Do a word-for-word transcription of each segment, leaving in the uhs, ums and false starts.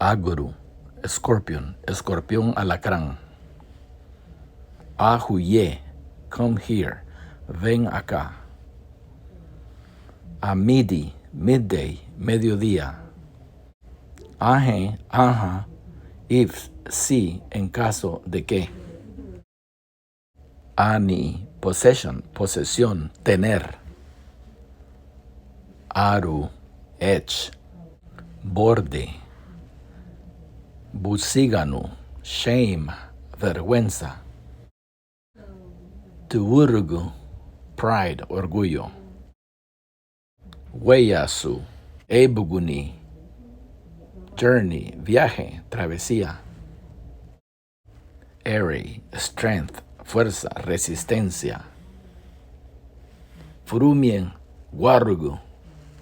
Aguru, scorpion, escorpión, alacrán. Ahuye, come here, ven acá. Amidi, midday, mediodía. Ahe, aha, if, si, en caso de que. Ani, possession, posesión, tener. Aru, edge, borde. Busiganu, shame, vergüenza. Tuwurugu, pride, orgullo. Weyasu, éibuguni, journey, viaje, travesía. Eri, strength, fuerza, resistencia. Furumiñeguarügü,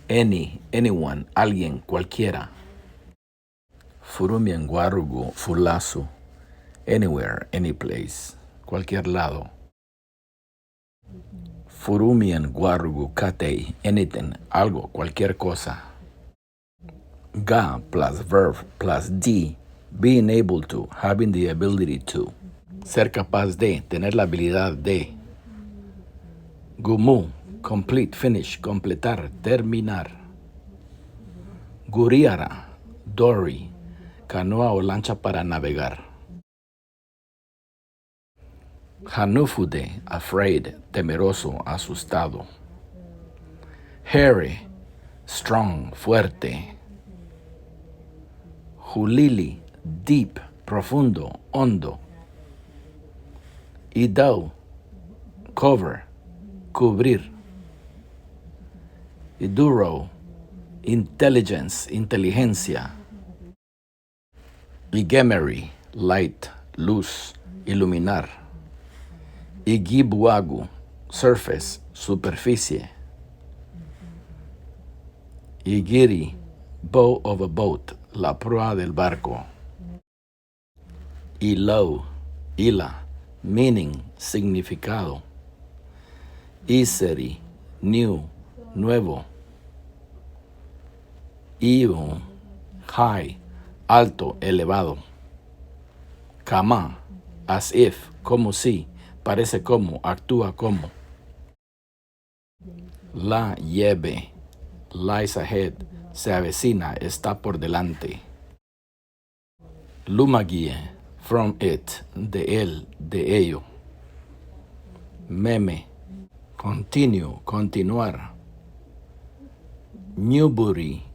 any, anyone, alguien, cualquiera. Furumiñeguarügü fulasu, anywhere, any place, cualquier lado. Furumiñeguarügü katei, anything, algo, cualquier cosa. Ga plus verb plus di, being able to, having the ability to. Ser capaz de, tener la habilidad de. Gumu, complete, finish, completar, terminar. Guriara, dory, canoa o lancha para navegar. Hanufude, afraid, temeroso, asustado. Here, strong, fuerte. Hulili, deep, profundo, hondo. Idau, cover, cubrir. Iduro, intelligence, inteligencia. Igemeri, light, luz, iluminar. Igibuagu, surface, superficie. Igiri, bow of a boat, la proa del barco. Ilau, ila, meaning, significado. Iseri, new, nuevo. Iu, high, alto, elevado. Kama, as if, como si, parece como, actúa como. La yebe, lies ahead, se avecina, está por delante. Lumagie, from it, de él, de ello. Meme, continue, continuar. Ñuburi,